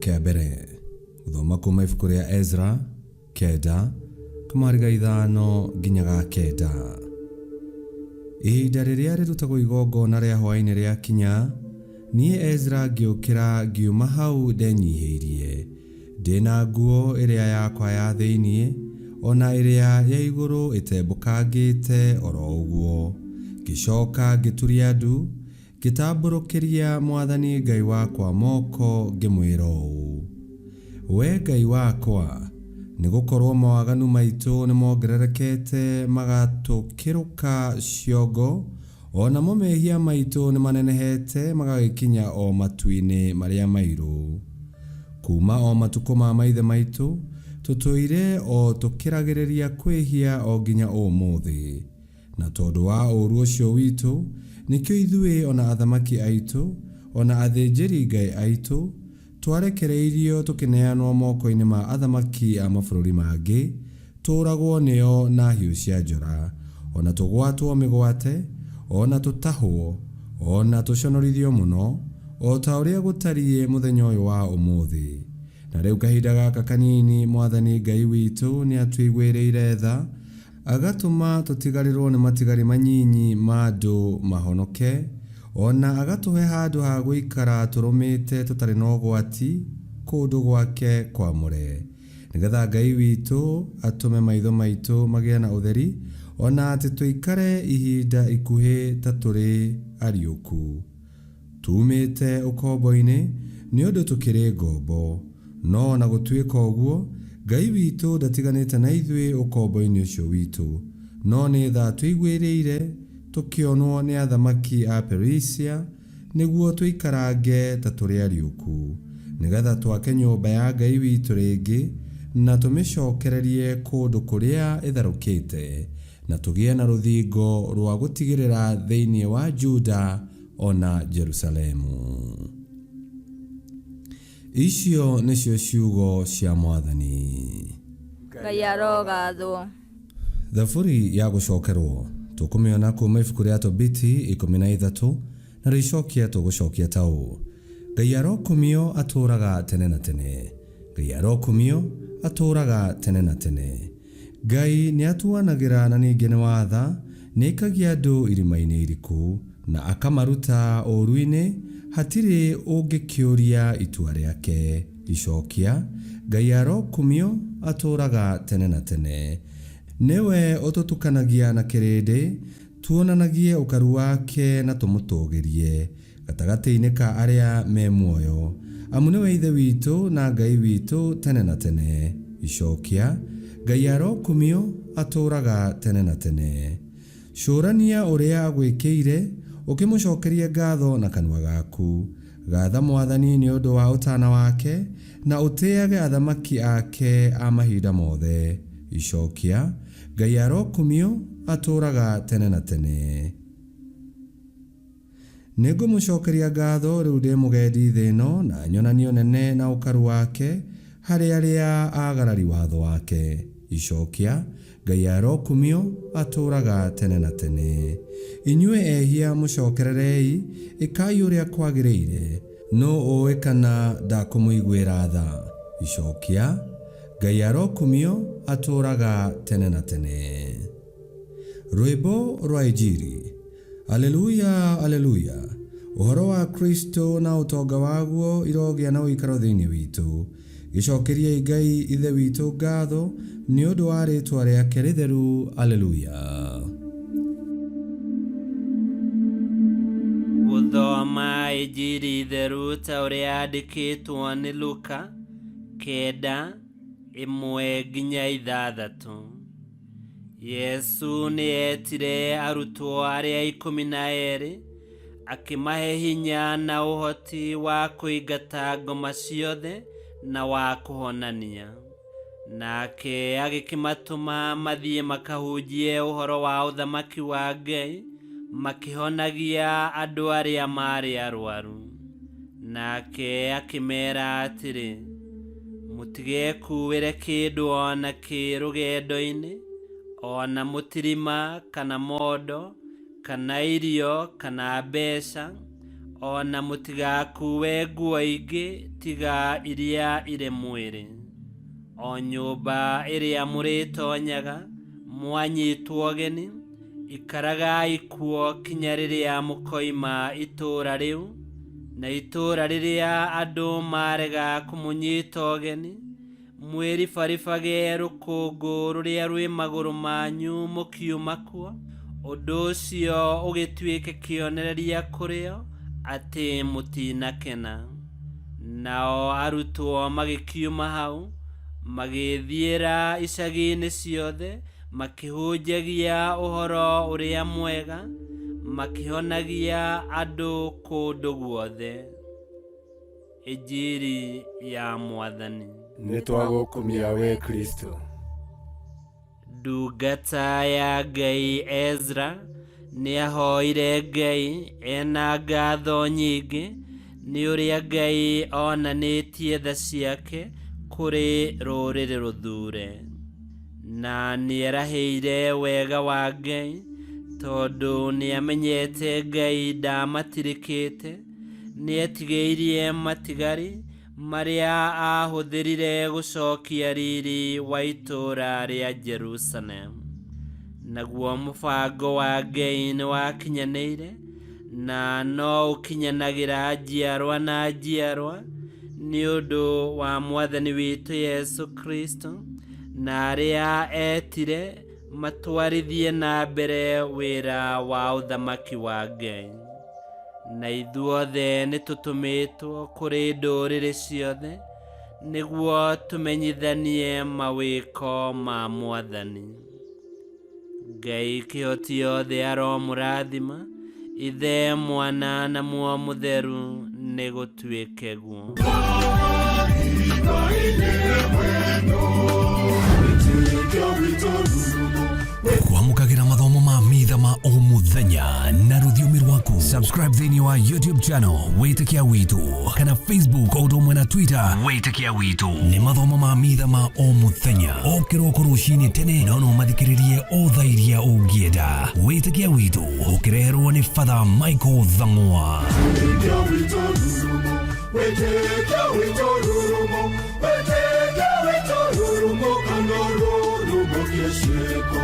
Kĩa mbere. Gũthoma kuma ibuku rĩa Ezra kenda, kamũhari ga ithano nginya ga kenda. Ihinda rĩrĩa rĩrutagwo igongona rĩa hwaĩ-inĩ rĩakinya, niĩ Ezra ngĩũkĩra ngiuma hau ndenyihĩirie, ndĩ na nguo ĩrĩa yakwa ya thĩinĩ, o na ĩrĩa ya igũrũ ĩtembũkangĩte o ro ũguo. Ngĩcoka ngĩturia ndu, Ngĩtambũrũkĩria mwathani Ngai wakwa moko ngĩmwĩra ũũ, Wee Ngai wakwa, nĩ gũkorũo mawaganu maitũ nĩmongererekete magatũkĩrũka ciongo, o namo mehia maitũ nĩmanenehete magagĩkinya o matu-inĩ marĩa mairũ. Kuuma o matukũ ma maithe maitũ, tũtũire o tũkĩragĩrĩria kwĩhia o nginya ũmũthĩ. Na tondũ wa ũũru ũcio witũ, nĩkĩo ithuĩ o na athamaki aitũ, o na athĩnjĩri-Ngai aitũ, twarekereirio tũkĩneanwo moko-inĩ ma athamaki a mabũrũri mangĩ, tũũragwo nĩo na hiũ cia njora, o na tũgwatwo mĩgwate, o na tũtahwo, o na tũconorithio mũno, o ta ũrĩa gũtariĩ mũthenya ũyũ wa ũmũthĩ. Na rĩu kahinda gaka kanini Mwathani Ngai witũ nĩatũiguĩrĩire tha, Agatũma tũtigarĩrũo nĩ matigari manyinyi ma andũ mahonoke, o na agatũhe handũ ha gũikara tũrũmĩte tũtarĩ na ũgwati kũndũ gwake kwamũre, nĩ getha Ngai witũ atũme maitho maitũ magĩe na ũtheri, o na atĩ tũikare ihinda ikuhĩ ta tũrĩ ariũku. Tuumĩte ũkombo-inĩ, nĩ ũndũ tũkĩrĩ ngombo. No o na gũtuĩka ũguo, Ngai witũ ndatiganĩte na ithuĩ ũkombo-inĩ ũcio witũ, no nĩ tha atũiguĩrĩire tũkĩonwo nĩ athamaki a Perisia nĩguo tũikarange ta tũrĩ ariũku, nĩ getha twake nyũmba ya Ngai witũ rĩngĩ na tũmĩcokererie kũndũ kũrĩa ĩtharũkĩte, na tũgĩe na rũthingo rwa gũtigĩrĩra thĩinĩ wa Juda o na Jerusalemu. Icio nĩcio ciugo cia Mwathani. Ngai arogathwo. Thaburi ya gũcokerwo tũkũmĩona kuma ibuku rĩa Tobiti 13 na rĩicokia tũgũcokia ta ũũ: Ngai arokumio atũũraga tene na tene. Ngai arokumio atũũraga tene na tene. Ngai nĩatuanagĩra na ningĩ nĩ wa tha, nĩaikagia andũ irima-inĩ iriku, na akamaruta ũũru-inĩ, hatirĩ ũngĩkĩũria itua rĩake. Icokia, Ngai arokumio, atũũraga tene na tene. Nĩwe ũtũtukanagia na kĩrĩndĩ, tuonanagie ũkaru wake na tũmũtũũgĩrie. Gatagatĩ-inĩ ka arĩa me muoyo. Amu nĩwe Ithe witũ na Ngai witũ tene na tene. Icokia, Ngai arokumio, atũũraga tene na tene. Cũrania ũrĩa agwĩkĩire, ũkĩmũcokerie ngatho na kanua gaku. Gatha Mwathani nĩ ũndũ wa ũtana wake, na ũtĩage athamaki ake a mahinda mothe. Icokia, Ngai arokumio, atũũraga tene na tene. Nĩngũmũcokeria ngatho rĩu ndĩ mũgendi thĩ ĩno, na nyonanie ũnene na ũkaru wake harĩ arĩa aagarari watho wake. Icokia, Ngai arokumio, atũũraga tene na tene. Inyuĩ ehia mũcokererei, ĩkai ũrĩa kwagĩrĩire, nũũ ũũĩ kana ndakũmũiguĩra tha? Icokia, Ngai arokumio, atũũraga tene na tene. Rwĩmbo rwa Injiri. Aleluya, Aleluya! Ũhoro wa Kristo na ũtonga waguo irogĩa na ũikaro thĩinĩ witũ. Gĩcokeriei Ngai Ithe witũ ngatho nĩ ũndũ wa rĩĩtwa rĩake rĩtheru. Aleluya! Gũthoma Injiri theru ta ũrĩa yandĩkĩtwo nĩ Luka, kenda, ĩmwe nginya ithathatũ. Yesu nĩ eetire arutwo arĩa 12, akĩmahe hinya na ũhoti wa kũingata ngoma ciothe na wa kũhonania. Nake agĩkĩmatũma mathiĩ makahunjie ũhoro wa ũthamaki wa Ngai, makĩhonagia andũ arĩa maarĩ arwaru. Nake akĩmeera atĩrĩ, Mũtigekuuĩre kĩndũ o na kĩ rũgendo-inĩ, o na mũtirima, kana mondo, kana irio, kana mbeca, O na mũtigakuue nguo ingĩ tiga iria irĩ mwĩrĩ. O nyũmba ĩrĩa mũrĩtonyaga mwanyitwo ũgeni, ikaragai kuo kinya rĩrĩa mũkoima itũũra rĩu, na itũũra rĩrĩa andũ marega kũmũnyita ũgeni, mwĩribaribage rũkũngũ rũrĩa rwĩ magũrũ manyu mũkiuma kuo, ũndũ ũcio ũgĩtuĩke kĩonereria kũrĩ o atĩ mũtinakena. Nao arutwo magĩkiuma hau, magĩĩthiĩra icagi-inĩ ciothe, makĩhunjagia ũhoro ũrĩa mwega, makĩhonagia andũ kũndũ guothe. Injiri ya Mwathani. Nĩ twagũkumia we Kristo. Ndungata ya Ngai Ezra nĩahoire Ngai ena ngatho nyingĩ nĩ ũrĩa Ngai onanĩtie tha ciake kũrĩ rũrĩrĩ rũthure, na nĩerahĩire wega wa Ngai tondũ nĩamenyete Ngai ndamatirikĩte, nĩetigĩirie matigari marĩa aahũthĩrire gũcokia riri wa itũũra rĩa Jerusalemu. Naguo mũbango wa Ngai nĩwakinyanĩire na no ũkinyanagĩra njiarwa na njiarwa nĩ ũndũ wa Mwathani witũ Yesu Kristo na arĩa etire matwarithie na mbere wĩra wa ũthamaki wa Ngai. Na ithuothe nĩtũtũmĩtwo kũrĩ ndũrĩrĩ ciothe nĩguo tũmenyithanie mawĩko ma Mwathani. Ngai kĩhoti yothe aromũrathima, Ithe, Mwana na Muoyo Mũtheru, nĩgũtuĩke guo. Kwamũkagĩra mathomo ma mitha ma o mũthenya na rũthiomi rwaku. Subscribe thĩinĩ wa YouTube channel Wĩtĩkia Witũ kana Facebook o ũndũ ũmwe na Twitter Wĩtĩkia Witũ. Nĩ mathomo ma mitha ma o mũthenya o kĩroko rũcinĩ tene, no no mathikĩrĩrie o thaa iria ũngĩenda. Wĩtĩkia Witũ ũkĩreherwo nĩ Father Michael Thang'wa. Wĩtĩkia witũ rurumo, wĩtĩkia witũ rurumo, kana rurumo kĩciko.